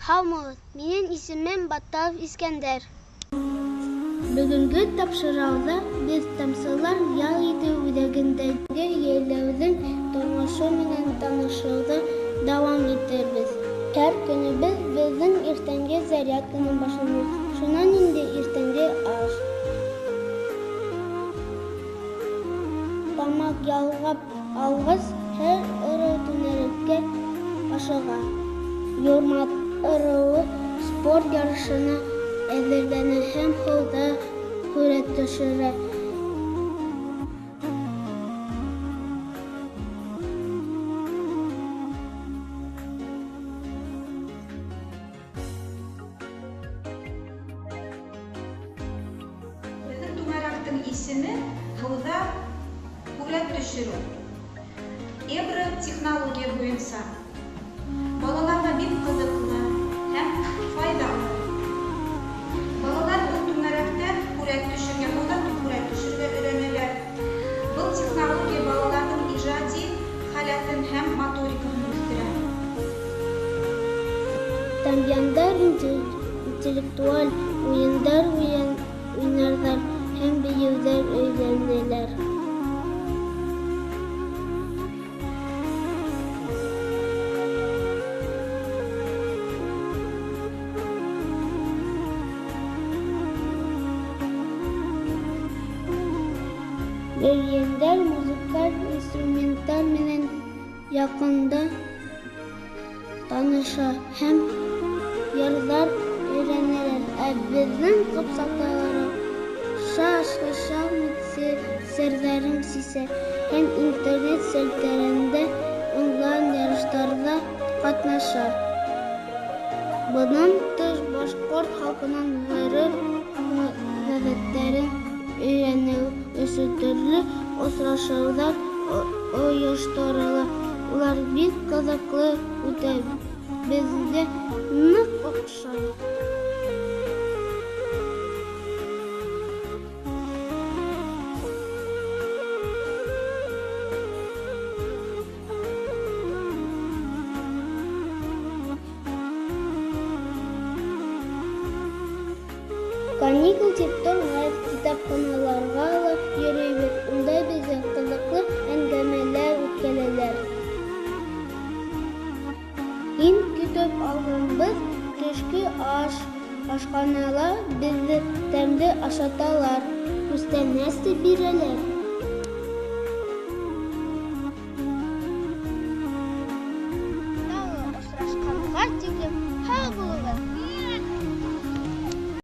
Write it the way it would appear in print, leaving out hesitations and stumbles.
Һаумыһығыҙ, минең исемем Батталов Искәндәр. Бөгөнгө тапшырыуҙа беҙ Тамсылар ял итеү үҙәгендәге йәйләүҙең тормошо менән танышыуҙы дауам итербеҙ. Һәр көнөбөҙ беҙҙең иртәнге зарядканан башлана, шунан инде иртәнге аш. Тамаҡ ялғап алғас, һәр ырыу түңәрәккә ашыға. Юрмат ырыуы спорт ярышына әҙерләнә һәм һыуҙа һүрәт төшөрә. Беҙҙең түңәрәктең исеме һыуҙа һүрәт төшөрөү. Эбро технология буйынса. Балаларға бик ҡыҙыҡлы һәм файҙалы. Балалар был түңәрәктә һүрәт төшөргә, һыуҙа һүрәт төшөргә өйрәнәләр. Был технология балаларҙың ижади халәтен һәм моторикаһын үҫтерә. Тамъяндар интеллектуаль уйындар уйнарҙар һәм бейеүҙәр өйрәнәләр. Бөрйәндәр музыкаль инструменттар менән яҡындан таныша һәм йырҙар өйрәнәләр. Ә беҙҙең ҡыпсаҡтар шашка-шахмат серҙәрен сисә һәм интернет селтәрендә онлайн ярыштарҙа ҡатнаша. Бынан тыш, башҡорт халҡының ғөрөф-ғәҙәттәрен өйрәнеү өсөн төрлө осрашыуҙар ойошторола. Улар бик ҡыҙыҡлы үтә, беҙгә ныҡ оҡшай. Каникул тип тормайбыҙ, китапханаларға ла йөрөйбөҙ, унда беҙгә ҡыҙыҡлы әңгәмәләр үткәрәләр. Иң көтөп алғаныбыҙ — төшкө аш. Ашханала беҙҙе тәмле ашаталар, күстәнәс тә бирәләр.